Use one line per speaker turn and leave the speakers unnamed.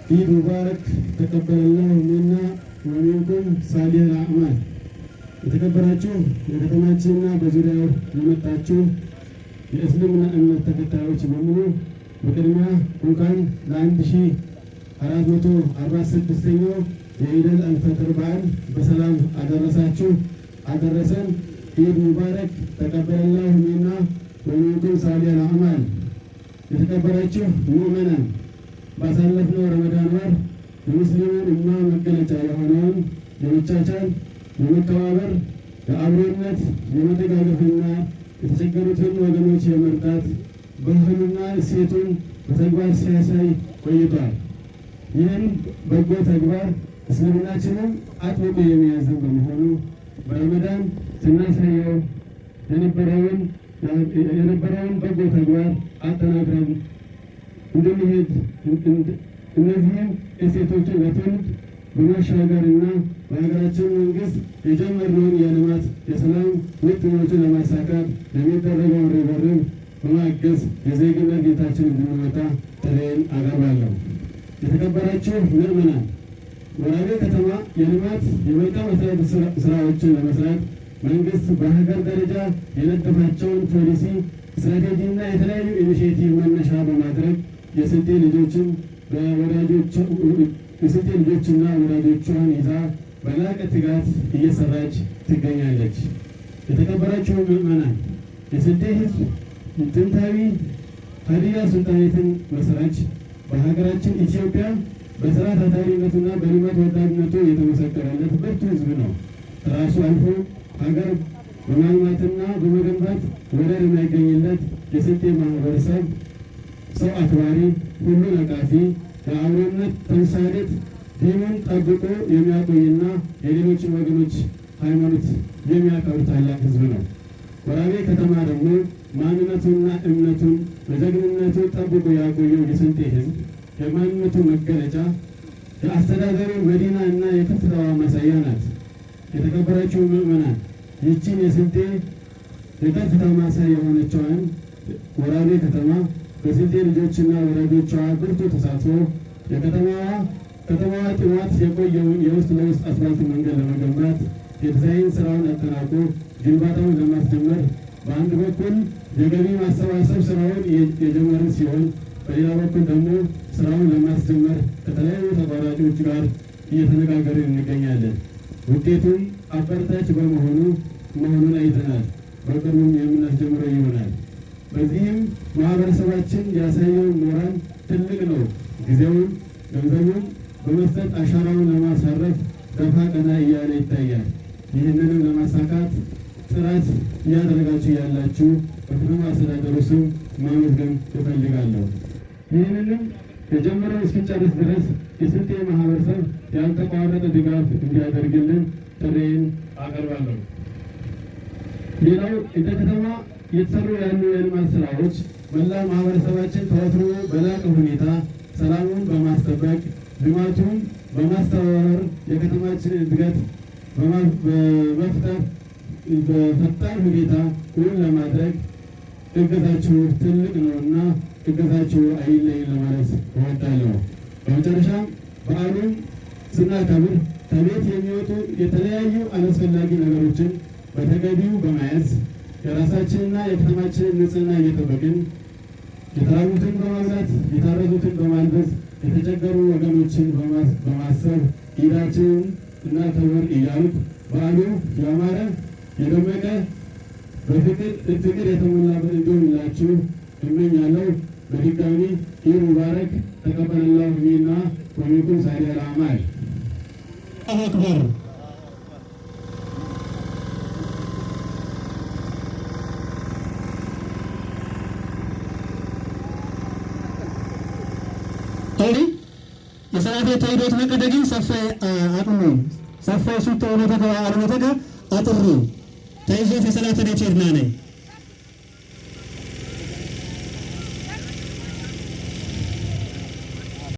عيد مبارك تقبل الله منا ومنكم صالح الأعمال። የተከበራችሁ የከተማችንና በዙሪያው የመጣችሁ የእስልምና እምነት ተከታዮች በሙሉ፣ በቅድሚያ እንኳን ለ1446ኛው የኢደል አልፈጥር በዓል በሰላም አደረሳችሁ አደረሰን። عيد مبارك تقبل الله منا ومنكم صالح الأعمال። የተከበራችሁ ምዕመናን፣ ባሳለፍነው ረመዳን ወር የሙስሊሙን እማ መገለጫ የሆነውን የመቻቻል፣ የመከባበር፣ የአብሮነት፣ የመደጋገፍና የተቸገሩትን ወገኖች የመርዳት ባህሉና እሴቱን በተግባር ሲያሳይ ቆይቷል። ይህን በጎ ተግባር እስልምናችንም አጥብቆ የሚያዝን በመሆኑ በረመዳን ስናሳየው የነበረውን በጎ ተግባር አጠናክረን እንድንሄድ፣ እነዚህም እሴቶችን ለትውልድ በማሻገርና በሀገራችን መንግስት የጀመርነውን የልማት የሰላም ውጥኖችን ለማሳካት የሚደረገውን ርብርብ በማገዝ የዜግነት ግዴታችንን እንድንወጣ ጥሪዬን አቀርባለሁ። የተከበራችሁ ምዕመናን፣ ወራቤ ከተማ የልማት የመልካም አስተዳደር ስራዎችን ለመስራት መንግስት በሀገር ደረጃ የነደፋቸውን ፖሊሲ፣ ስትራቴጂና የተለያዩ initiative መነሻ በማድረግ የስልጤ ልጆችና ወዳጆቿን ይዛ በላቀ ትጋት እየሰራች ትገኛለች። የተከበራችሁ ምዕመናን፣ የስልጤ ሕዝብ ጥንታዊ ሀዲያ ሱልጣኔትን መስራች፣ በሀገራችን ኢትዮጵያ በስራ ታታሪነቱና በልማት ወዳድነቱ የተመሰከረለት ብርቱ ሕዝብ ነው። ከራሱ አልፎ ሀገር በማልማትና በመገንባት ወደር የማይገኝለት የስልጤ ማህበረሰብ ሰው አክባሪ፣ ሁሉን አቃፊ፣ የአብሮነት ተምሳሌት፣ ዲኑን ጠብቆ የሚያቆይና የሌሎችን ወገኖች ሃይማኖት የሚያከብር ታላቅ ህዝብ ነው። ወራቤ ከተማ ደግሞ ማንነቱንና እምነቱን በጀግንነቱ ጠብቆ ያቆየው የስልጤ ህዝብ የማንነቱ መገለጫ፣ የአስተዳደሩ መዲና እና የከፍታዋ ማሳያ ናት። የተከበራችሁ ምዕመናን፣ ይህችን የስልጤ የከፍታ ማሳያ የሆነችዋን ወራቤ ከተማ በስልጤ ልጆችና ወዳጆቿ ብርቱ ተሳትፎ ከተማዋ ጥሟት የቆየውን የውስጥ ለውስጥ አስፋልት መንገድ ለመገንባት የዲዛይን ስራውን አጠናቆ ግንባታውን ለማስጀመር በአንድ በኩል የገቢ ማሰባሰብ ስራውን የጀመርን ሲሆን፣ በሌላ በኩል ደግሞ ስራውን ለማስጀመር ከተለያዩ ተቋራጮች ጋር እየተነጋገርን እንገኛለን። ውጤቱም አበረታች መሆኑን አይተናል። በቅርቡም የምናስጀምረው ይሆናል። በዚህም ማህበረሰባችን ያሳየው ሞራል ትልቅ ነው። ጊዜውን ገንዘቡን በመስጠት አሻራውን ለማሳረፍ ደፋ ቀና እያለ ይታያል። ይህንንም ለማሳካት ጥረት እያደረጋችሁ ያላችሁ በከተማ አስተዳደሩ ስም ማመስገን እፈልጋለሁ። ይህንንም የጀመረው እስኪጨርስ ድረስ የስልጤ ማህበረሰብ ያልተቋረጠ ድጋፍ እንዲያደርግልን ጥሪዬን አቀርባለሁ። ሌላው እንደ ከተማ እየተሰሩ ያሉ የልማት ስራዎች መላ ማህበረሰባችን ተወትሮ በላቀ ሁኔታ ሰላሙን በማስጠበቅ፣ ልማቱን በማስተባበር፣ የከተማችንን እድገት በመፍጠር በፈጣን ሁኔታ እውን ለማድረግ እገዛችሁ ትልቅ ነውና እገዛችሁ አይለይን ለማለት እወዳለሁ። በመጨረሻም በዓሉን ስናከብር ከቤት የሚወጡ የተለያዩ አላስፈላጊ ነገሮችን በተገቢው በመያዝ፣ የራሳችንና የከተማችንን ንጽህና እየጠበቅን፣ የተራቡትን በማብላት፣ የታረዙትን በማልበስ፣ የተቸገሩ ወገኖችን በማሰብ ኢዳችንን እናከብር እያልኩ፣ በዓሉ ያማረ የደመቀ በፍቅር ፍቅር የተሞላበት እንዲሆንላችሁ እመኛለሁ። በድጋሚ عيد مبارك تقبل الله منا ومنكم صالح الأعمال።
أكبر። ቶሪ የሰላቴ ተይዶት መቀደግን ሰፋይ አቅሙ ሰፋይ ሱቶ ሆነ ተከ አጥሩ ተይዞት የሰላተ ዴቼርና ነኝ።